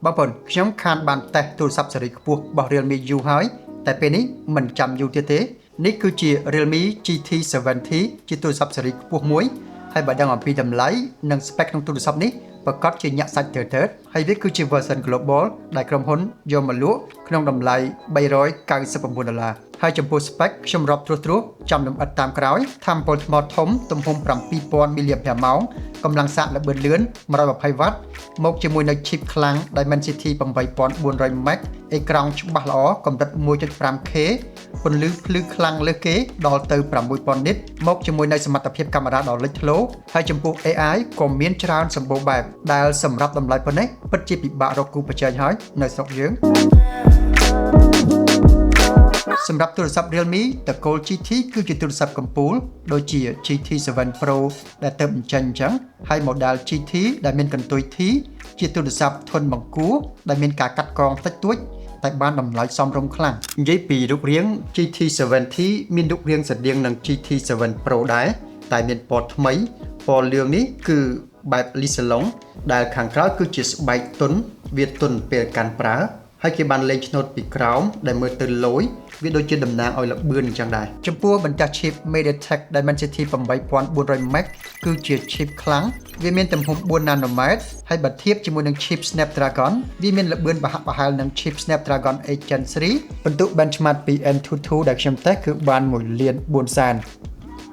បងប្អូនខ្ញុំខានបានតេស្តទូរស័ព្ទស៊េរីខ្ពស់របស់ Realme យូរហើយតែពេលនេះមិនចាំយូរទៀតទេនេះគឺជា Realme GT 70ជាទូរស័ព្ទស៊េរីខ្ពស់មួយហើយបើដឹងអំពីតម្លៃនិង spec ក្នុងទូរស័ព្ទនេះប្រកាសជាញាក់សាច់ទើៗហើយវាគឺជា version global ដែលក្រុមហ៊ុនយកមកលក់ក្នុងតម្លៃ399ដុល្លារហើយចំពោះ spec ខ្ញុំរាប់ត្រួសត្រាសចាំលម្អិតតាមក្រោយថាមពលថ្មធំទំហំ7000 mAh កម្លាំងសាកល្បឿនលឿន120វ៉ាត់មកជាមួយនៅ chip ខ្លាំង Dimensity 8400 Max អេក្រង់ច្បាស់ល្អកម្រិត 1.5K ពន្លឺភ្លឺខ្លាំងលើសគេដល់ទៅ6000 nit មកជាមួយនៅសមត្ថភាពកាមេរ៉ាដ៏លេចធ្លោហើយចំពោះ AI ក៏មានច្រើនសម្បូរបែបដែលសម្រាប់តម្លៃប៉ុណ្ណេះពិតជាពិបាករកគូប្រជែងហើយនៅស្រុកយើងសម្រាប់ទូរស័ព្ទ Realme ត្រកូល GT គឺជាទូរស័ព្ទកំពូលដូចជា GT7 Pro ដែលទើបបញ្ចេញអញ្ចឹងហើយ model GT ដែលមានកន្ទុយ T ជាទូរស័ព្ទធន់បង្គួរដែលមានការកាត់កងតិចតួចតែបានតម្លៃសមរម្យខ្លាំងនិយាយពីរូបរាង GT70 មានរូបរាងស្រដៀងនឹង GT7 Pro ដែរតែមានពណ៌ថ្មីពណ៌លឿងនេះគឺបែបលីសាឡុងដែលខាងក្រោយគឺជាស្បែកទន់វាទន់ពេលកាន់ប្រើហើយគេបានលេងឆ្នូតពីក្រោមដែលមើលទៅលយវាដូចជាតំណាងឲ្យល្បឿនអញ្ចឹងដែរចំពោះបន្ទះ chip MediaTek Dimensity 8400 Max គឺជា chip ខ្លាំងវាមានទំហំ4 nanometer ហើយបើធៀបជាមួយនឹង chip Snapdragon វាមានល្បឿនប្រហាក់ប្រហែលនឹង chip Snapdragon 8 Gen 3ពិន្ទុ benchmark ពី AnTuTu ដែលខ្ញុំតេស្តគឺបាន1លាន4សែន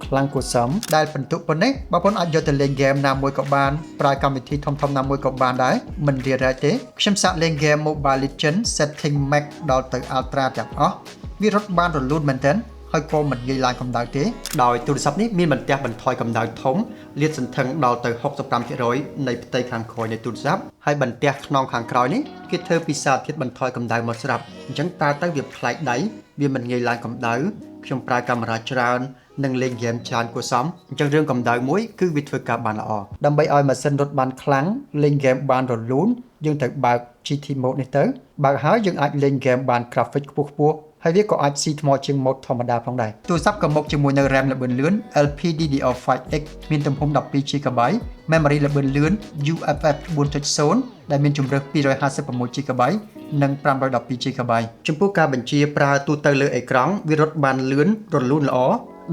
ខ្លាំងគួរសមដែលពិន្ទុប៉ុណ្ណេះបងប្អូនអាចយកទៅលេងហ្គេមណាមួយក៏បានប្រើកម្មវិធីធំៗណាមួយក៏បានដែរមិនរារែកទេខ្ញុំសាកលេងហ្គេម Mobile Legends setting max ដល់ទៅ Ultra ទាំងអស់វារត់បានរលូនមែនទែនហើយក៏មិនងាយឡើងកម្ដៅទេដោយទូរស័ព្ទនេះមានបន្ទះបន្ថយកម្ដៅធំលាតសន្ធឹងដល់ទៅ65%នៃផ្ទៃខាងក្រោយនៃទូរស័ព្ទហើយបន្ទះខ្នងខាងក្រោយនេះគេធ្វើពីសារធាតុបន្ថយកម្ដៅមកស្រាប់អញ្ចឹងតើទៅវាប្លែកដៃវាមិនងាយឡើងកម្ដៅខ្ញុំប្រើកាមេរ៉ាច្រើននិងលេងហ្គេមច្រើនគួរសមអញ្ចឹងរឿងកម្ដៅមួយគឺវាធ្វើការបានល្អដើម្បីឲ្យម៉ាស៊ីនរត់បានខ្លាំងលេងហ្គេមបានរលូនយើងត្រូវបើក GT mode នេះទៅបើកហើយយើងអាចលេងហ្គេមបាន graphic ខ្ពស់ខ្ពស់ហើយវាក៏អាចស៊ីថ្មជាង mode ធម្មតាផងដែរទូរស័ព្ទក៏មកជាមួយនៅ RAM ល្បឿនលឿន LPDDR5X មានទំហំ 12 GB memory ល្បឿនលឿន UFS 4.0ដែលមានជម្រើស 256 GB និង 512 GB ចំពោះការបញ្ជាប្រើទូទៅលើអេក្រង់វារត់បានលឿនរលូនល្អ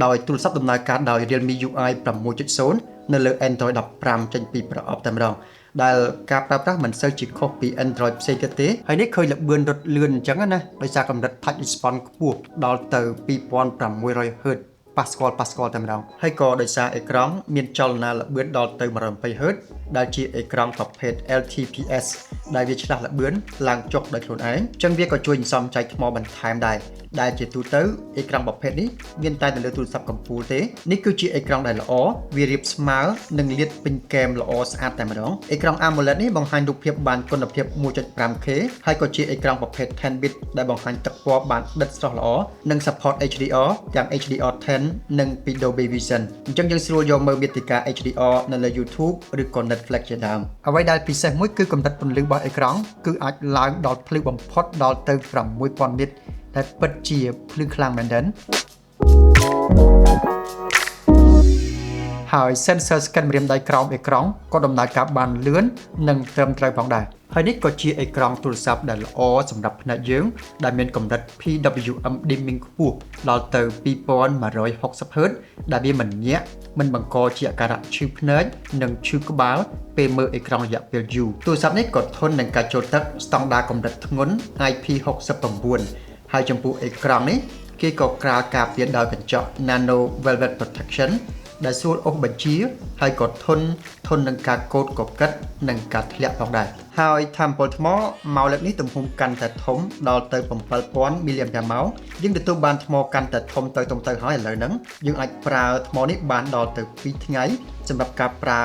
ដោយទូរស័ព្ទដំណើរការដោយ Realme UI 6.0នៅលើ Android 15ចេញពីប្រអប់តែម្ដងដែលការប្រើប្រាស់មិនសូវជាខុសពី Android ផ្សេងទៀតទេហើយនេះឃើញល្បឿនរត់លឿនអញ្ចឹងណាដោយសារកម្រិត touch response ខ្ពស់ដល់ទៅ 2600 Hz ប៉ះស្គាល់ប៉ះស្គាល់តែម្ដងហើយក៏ដោយសារអេក្រង់មានចលនាល្បឿនដល់ទៅ 120 Hz ដែលជាអេក្រង់ប្រភេទ LTPS ដែលវាឆ្លាស់ល្បឿនឡើងចុះដោយខ្លួនឯងអញ្ចឹងវាក៏ជួយសន្សំចៃថ្មបន្ថែមដែរដែលជាទូទៅអេក្រង់ប្រភេទនេះមានតែនៅលើទូរស័ព្ទកំពូលទេនេះគឺជាអេក្រង់ដែលល្អវារាបស្មើនិងលាតពេញគែមល្អស្អាតតែម្ដងអេក្រង់ AMOLED នេះបង្ហាញរូបភាពបានគុណភាព 1.5K ហើយក៏ជាអេក្រង់ប្រភេទ 10 bit ដែលបង្ហាញទឹកពណ៌បានដិតស្រស់ល្អនិង support HDR ទាំង HDR10 និងពី Dolby Vision អញ្ចឹងយើងស្រួលយកមើលមាតិកា HDR នៅលើ YouTube ឬក៏ Netflix ជាដើមអ្វីដែលពិសេសមួយគឺកម្រិតពន្លឺរបស់អេក្រង់គឺអាចឡើងដល់ភ្លឺបំផុតដល់ទៅ6000 nit ដែលពិតជាភ្លឺខ្លាំងមែនទែនហើយ sensor scan ម្រាមដៃក្រោមអេក្រង់ក៏ដំណើរការបានលឿននិងត្រឹមត្រូវផងដែរហើយនេះក៏ជាអេក្រង់ទូរស័ព្ទដែលល្អសម្រាប់ភ្នែកយើងដែលមានកម្រិត PWM dimming ខ្ពស់ដល់ទៅ 2160 Hz ដែលវាមិនញាក់មិនបង្កជាអាការៈឈឺភ្នែកនិងឈឺក្បាលពេលមើលអេក្រង់រយៈពេលយូរទូរស័ព្ទនេះក៏ធន់នឹងការចូលទឹកស្តង់ដារកម្រិតធ្ងន់ IP69 ហើយចំពោះអេក្រង់នេះគេក៏ក្រាលការពារដោយកញ្ចក់ Nano Velvet Protection ដែលស្រួលអូសបញ្ជាហើយក៏ធន់ធន់នឹងការកូតកកិតនិងការធ្លាក់ផងដែរហើយថាមពលថ្មមកលើកនេះទំហំកាន់តែធំដល់ទៅ7000មីលីអាំពែម៉ោងយើងទទួលបានថ្មកាន់តែធំទៅធំទៅហើយឥឡូវហ្នឹងយើងអាចប្រើថ្មនេះបានដល់ទៅ2ថ្ងៃសម្រាប់ការប្រើ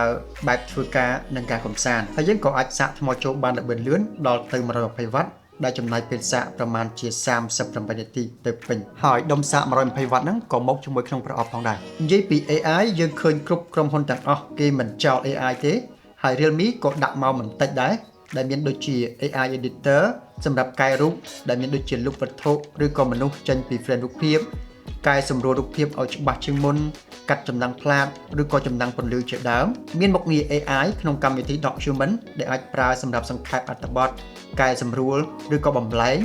បែបធ្វើការនិងការកម្សាន្តហើយយើងក៏អាចសាកថ្មចូលបានល្បឿនលឿនដល់ទៅ120វ៉ាត់ដែលចំណាយពេលសាកប្រមាណជា38នាទីទៅពេញហើយដុំសាក120វ៉ាត់ហ្នឹងក៏មកជាមួយក្នុងប្រអប់ផងដែរនិយាយពី AI យើងឃើញគ្រប់ក្រុមហ៊ុនទាំងអស់គេមិនចោល AI ទេហើយ Realme ក៏ដាក់មកមិនតិចដែរដែលមានដូចជា AI editor សម្រាប់កែរូបដែលមានដូចជាលុបវត្ថុឬក៏មនុស្សចេញពី frame រូបភាពកែសម្រួលរូបភាពឲ្យច្បាស់ជាងមុនកាត់ចំណាំងផ្លាតឬក៏ចំណាំងពន្លឺជាដើមមានមុខងារ AI ក្នុងកម្មវិធី Document ដែលអាចប្រើសម្រាប់សង្ខេបអត្ថបទ កែសម្រួលឬក៏បំលែង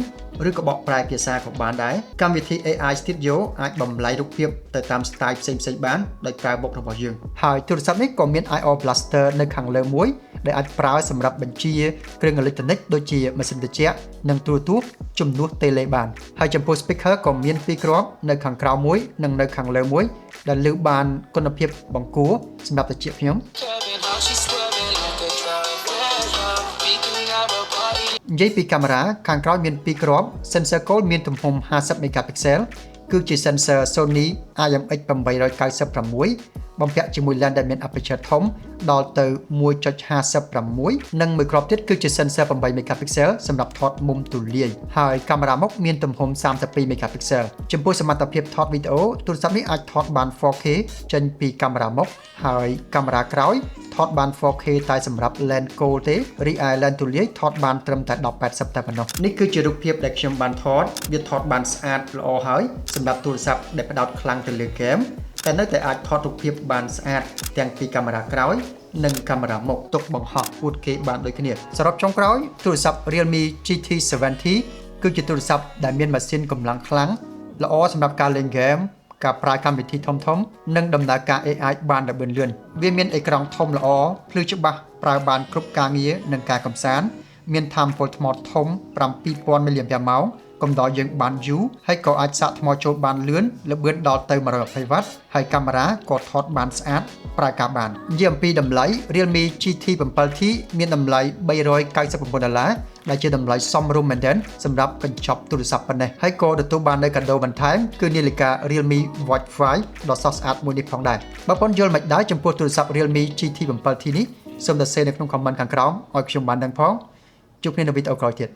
ឬក៏បកប្រែភាសាក៏បានដែរកម្មវិធី AI Studio អាចបំលែងរូបភាពទៅតាម style ផ្សេងៗបានដោយប្រើមុខរបស់យើងហើយទូរស័ព្ទនេះក៏មាន IR Blaster នៅខាងលើមួយដែលអាចប្រើសម្រាប់បញ្ជាគ្រឿងអេឡិចត្រូនិកដូចជាម៉ាស៊ីនត្រជាក់និងទូរទស្សន៍ជំនួសតេឡេបានហើយចំពោះ speaker ក៏មានពីរគ្រាប់នៅខាងក្រៅមួយនិងនៅខាងលើមួយដែលឮបានគុណភាពបង្គួរសម្រាប់ត្រចៀកខ្ញុំ Kevin, how she swerving like a driver. We can have a party. និយាយពីកាមេរ៉ាខាងក្រោយមានពីរគ្រាប់ sensor គោលមានទំហំ50 megapixel គឺជា sensor Sony IMX 896បំពាក់ជាមួយ lens ដែលមាន aperture ធំដល់ទៅ1.56និងមួយគ្រាប់ទៀតគឺជា sensor 8 megapixel សម្រាប់ថតមុំទូលាយហើយកាមេរ៉ាមុខមានទំហំ32 megapixel ចំពោះសមត្ថភាពថតវីដេអូទូរស័ព្ទនេះអាចថតបាន 4K ចេញពីកាមេរ៉ាមុខហើយកាមេរ៉ាក្រោយថតបាន 4K តែសម្រាប់ lens គោលទេរីឯ lens ទូលាយថតបានត្រឹមតែ1080តែប៉ុណ្ណោះនេះគឺជារូបភាពដែលខ្ញុំបានថតវាថតបានស្អាតល្អហើយសម្រាប់ទូរស័ព្ទដែលផ្ដោតខ្លាំងទៅលើហ្គេមតែនៅតែអាចថតរូបភាពបានស្អាតទាំងពីកាមេរ៉ាក្រោយនិងកាមេរ៉ាមុខទុកបង្ហោះអួតគេបានដូចគ្នាសរុបចុងក្រោយទូរស័ព្ទ Realme GT 7T គឺជាទូរស័ព្ទដែលមានម៉ាស៊ីនកម្លាំងខ្លាំងល្អសម្រាប់ការលេងហ្គេមការប្រើកម្មវិធីធំៗនិងដំណើរការ AI បានល្បឿនលឿនវាមានអេក្រង់ធំល្អភ្លឺច្បាស់ប្រើបានគ្រប់ការងារនិងការកម្សាន្តមានថាមពលថ្មធំ7000 mAh កំដរយើងបានយូរហើយក៏អាចសាកថ្មចូលបានលឿនល្បឿនដល់ទៅ120វ៉ាត់ហើយកាមេរ៉ាក៏ថតបានស្អាតប្រើការបាននិយាយអំពីតម្លៃ Realme GT 7T មានតម្លៃ399ដុល្លារដែលជាតម្លៃសមរម្យមែនទែនសម្រាប់កញ្ចប់ទូរស័ព្ទប៉ុណ្ណេះហើយក៏ទទួលបាននូវកាដូបន្ថែមគឺនាឡិកា Realme Watch 5ដ៏ស្រស់ស្អាតមួយនេះផងដែរបើបងយល់មិនដែរចំពោះទូរស័ព្ទ Realme GT 7T នេះសូមសរសេរនៅក្នុង comment ខាងក្រោមឲ្យខ្ញុំបានដឹងផងជួបគ្នានៅវីដេអូក្រោយទៀត។